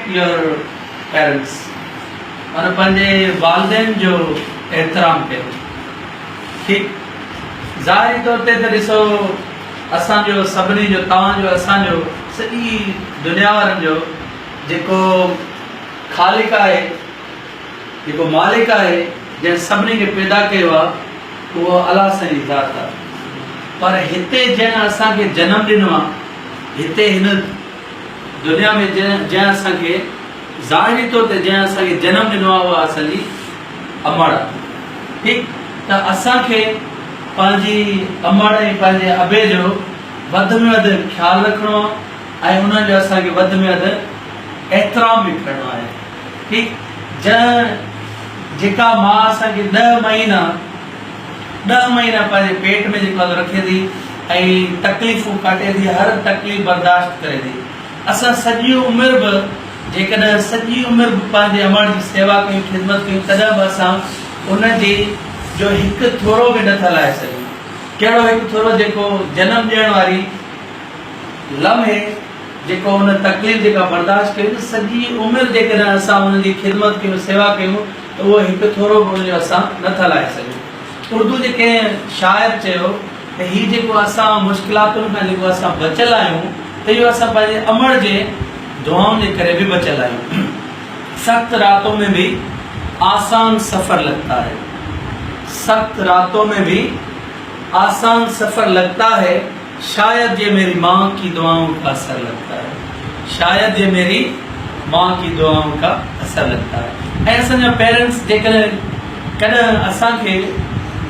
Respect your parents معنيٰ پنهنجي والدين جو احترام ڪيو. ٺيڪ ظاهري طور تي ته ڏسو اسان جو سڀني جو توهان جو اسان جو سڄي دنيا وارن جو جيڪو خالق آهي جيڪو مالڪ آهي جنهن سڀني کي پيدا ڪيو آهي اهو الله سائين جي ذات آهي پر هتي جنهن اسان کي جنم ڏنو آهي هتي هن دنيا ۾ جنهن اسان کي ظاهري طور تي جنهن اسان کي جنم ڏنو آهي اها اسان جي امڙ آهي ٺيڪ ته اسان کي پنهنجي امڙ ۽ پنهنجي ابي جو وڌ ۾ وڌ خيال رکڻو آهي ۽ انهن جو اسان کي وڌ ۾ وڌ احترام به ڪرڻو آهي ٺيڪ جنهن جيڪا ماء اسان کي ڏهه مهينا ڏهه مهينا پنهنجي پيٽ ۾ جيڪو رکي ٿي ۽ تڪليفون ڪاٽي ٿي هر تڪليف برداشت ڪري ٿي اسان سڄي عمر به جيڪڏهن سڄي عمر به پنهنجي امڙ جي سيوا ڪيون خدمت ڪيون تڏهن به اسان ان جي جو هڪ ٿورو به نٿا لاهي سگهون. ڪهڙو هڪ ٿورو جيڪو جنم ڏيڻ واري لمحي جيڪو ان تڪليف جيڪا برداشت ڪئي ته سڄي عمر جيڪڏهن اسان ان جي خدمت ڪيون سيوا ڪيون ته اهو هڪ ٿورو به ان جو اسان نٿا لاهي سگهون. اردو جي ڪنهن شاعر چيو ته هي جيڪو اسان مشڪلاتن کان جيڪو اسان بچيل آهيون ته اهو اسان پنهنجي امڙ جي دعائن جي ڪري به بچيل آهيون. سخت راتون ۾ به آسان سفر لگتا هي سخت راتون ۾ به آسان سفر لگتا هي شايد يه ميري مان ڪي دعائون ڪا اثر لگتا هي شايد يه ميري مان ڪي دعائون ڪا اثر لگتا هي ۽ اسان جا پيرنٽس جيڪڏهن ڪڏهن اسان کي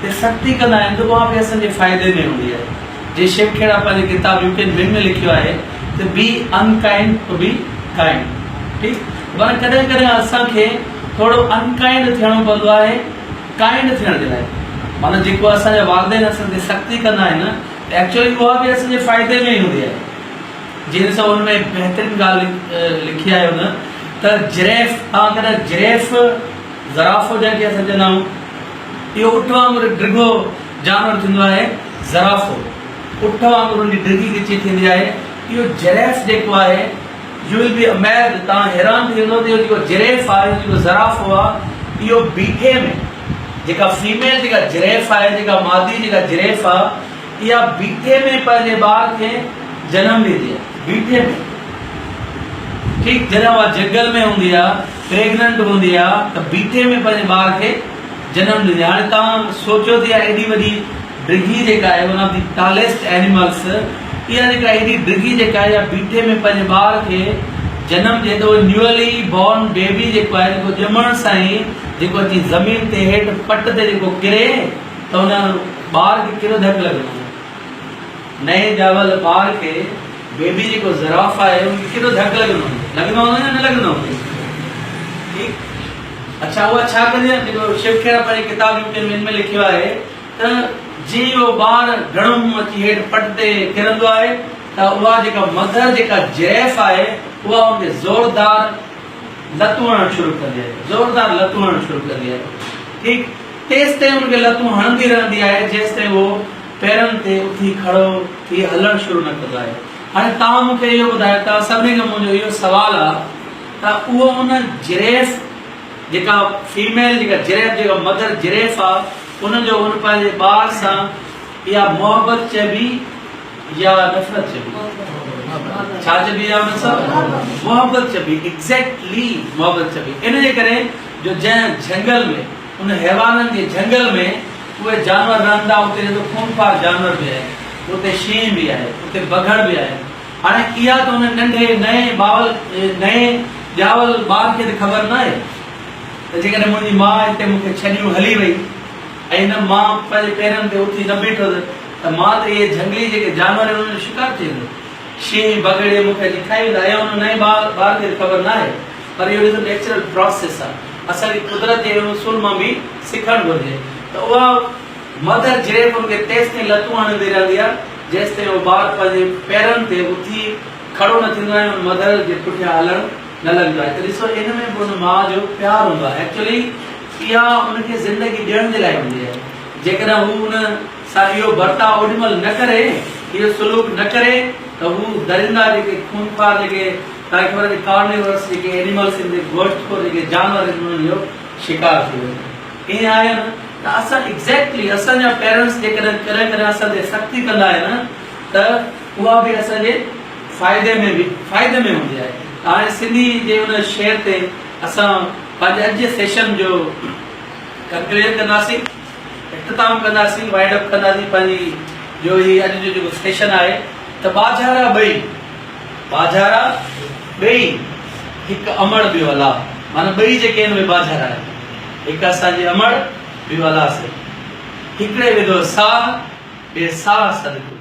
تي سختي ڪندا آهن ته اها به اسان جي فائدي ۾ هوندي آهي جي شيو کيڙا پنهنجي ڪتاب يو ڪين ون ۾ لکيو آهي ته be unkind to be kind ٺيڪ معنيٰ ڪڏهن ڪڏهن اسان کي ٿورو ان ڪائنڊ ٿيڻو پوندو آهي ڪائنڊ ٿيڻ جي لاء معنيٰ جيڪو اسان جا والدين اسان تي سختي ڪندا آهن ته ايڪچوئلي اها به اسان جي فائدي ۾ ئي هوندي آهي جنهن سان ان ۾ بهترين ڳالهه لکي آهي هن ته جريف توهان ڪڏهن جريف زرافو جنهن کي اسان چوندا آهيون اهو اٺ وانگر ڊگهو جانور ٿيندو آهي زرافو اٺ وانگر ان جي ڊگهي ڳچي ٿيندي آهي اهو جريف جيڪو آهي يو will be amazed توهان حيران ٿي ويندو ته اهو جيڪو جريف آهي اهو جيڪو زرافو آهي اهو بيٺي ۾ جيڪا فيميل جيڪا جريف آهي جيڪا مادي جيڪا جريف آهي اها بيٺي ۾ پنهنجي ٻار کي جنم ڏيندي آهي بيٺي ۾ ٺيڪ جڏهن اها جنگل ۾ هوندي آهي پريگننٽ هوندي آهي ته بيٺي ۾ پنهنجي ٻار کي جنم ڏيندي آهي هاڻي توهان سوچيو ته اها ايڏي وڏي ڊگهي جيڪا آهي one of the tallest animals اها جيڪا ايڏي ڊگهي جيڪا آهي اها بيٺي ۾ پنهنجي ٻار کي جنم ڏئي ته اهو نيولي بورن بيبي جيڪو آهي جيڪو ڄمڻ سان ئي جيڪو اچي زمين تي هيٺ پٽ تي جيڪو ڪري ته ان ٻار کي ڪهڙو ڌڪ لڳندو هوندو؟ نئين ڄاول ٻار کي بيبي جيڪو زراف آهي ان کي ڪيڏو ڌڪ لڳندو هوندو؟ لڳندو هوندو يا نه لڳندو هوندو؟ ٺيڪ اڇا اها ڇا ڪندي آهي جيڪو شو کيرا پنهنجي ڪتاب يو ڪين ون ۾ لکيو آهي ته جيئن اهو ٻار گهڻو منهن اچي هيٺ پٽ تي ڪرندو آهي ته اها جيڪا مڌر جيڪا جريف آهي اها ان کي زوردار لتون هڻڻ شروع ڪندي آهي زوردار لتون هڻڻ شروع ڪندي آهي ٺيڪ تيستائين ان کي لتون هڻندي رهندي آهي جيستائين اهو پيرن تي اٿي کڙو ٿي هلڻ شروع نه ڪندو آهي. هاڻي توهان مون کي اهو ٻڌايو، توهان سڀني کان منهنجو اهو سوال آهي ته اهو ان جريف جيڪا فيميل جيڪا جريف جيڪا مدر جريف آهي ان جو ان پنهنجي ٻار سان اها محبت چئبي يا نفرت چئبي؟ ڇا چئبي اها ان سان؟ محبت چئبي، ايگزيڪٽلي محبت چئبي. ان جي ڪري جو جنهن جهنگل ۾ ان حيوانن جي جهنگل ۾ اهي جانور رهن ٿا، اتي جيترو خونخوار جانور به آهن، اتي شينهن به آهي، اتي بگهڙ به آهن. هاڻي اها ته ان ننڍي نئين ٻاول نئين ڄاول ٻار کي ته خبر ناهي ته جيڪڏهن منهنجي ماء هتي مون کي ڇڏيون هلي وئي ۽ نه مان پنهنجي پيرن تي اٿي نه بيٺس ته مان ته اهي جهنگلي جيڪي جانور آهن انهن جو شڪار ٿي ويندس. شينهن، بگهڙ اهي مون کي اچي کائي ويندا. اها ان نئين ٻار کي ته خبر ناهي. پر اهو ڏسو نيچرل پراسيس آهي. اسان کي قدرت جي ان اصول مان به سکڻ گهرجي ته اها مڌر جريف ان کي تيستائين لتون هڻندي رهندي آهي جيستائين اهو ٻار پنهنجي پيرن تي اٿي کڙو نه ٿيندو آهي ۽ ان مڌر جي پٺيان هلڻ نه لڳندو آهي ته ڏسو ان ۾ به ان ماء جو پيار هوندو آهي ايڪچولي اها ان کي زندگي ڏيڻ جي لاء هوندي آهي جيڪڏهن هو ان سان اهو برتاء اوڏي مهل نه ڪري اهو سلوڪ نه ڪري ته هو درندا جيڪي خونخوار جيڪي توهان کي خبر آهي ته ڪارنيورس جيڪي اينيملس آهن جيڪي گوشت خور جيڪي جانور آهن انهن جو شڪار ٿي وڃي. ائين آهي نه ته اسان ايگزيڪٽلي اسان جا پيرنٽس جيڪڏهن ڪڏهن ڪڏهن اسان تي سختي ڪندا آهن ته اها به اسان جي فائدي ۾ به فائدي ۾ هوندي آهي. ته هاڻي سنڌي جي ان شعر تي اسان پنهنجي اڄ جي سيشن جو ڪنڪلوزن ڪنداسين. اختتام ڪنداسين، وائنڊ اپ ڪنداسين پنهنجي جو هي اڄ جو جيڪو سيشن آهي ته ٻاجهارا ٻئي ٻاجهارا ٻئي هڪ امڙ ٻيو الله معنيٰ ٻئي جيڪي آهن اهي ٻاجهارا آهن هڪ اسان جي امڙ ٻيو الله سائين هڪڙي وڌو ساهه ٻئي ساهه صدقو.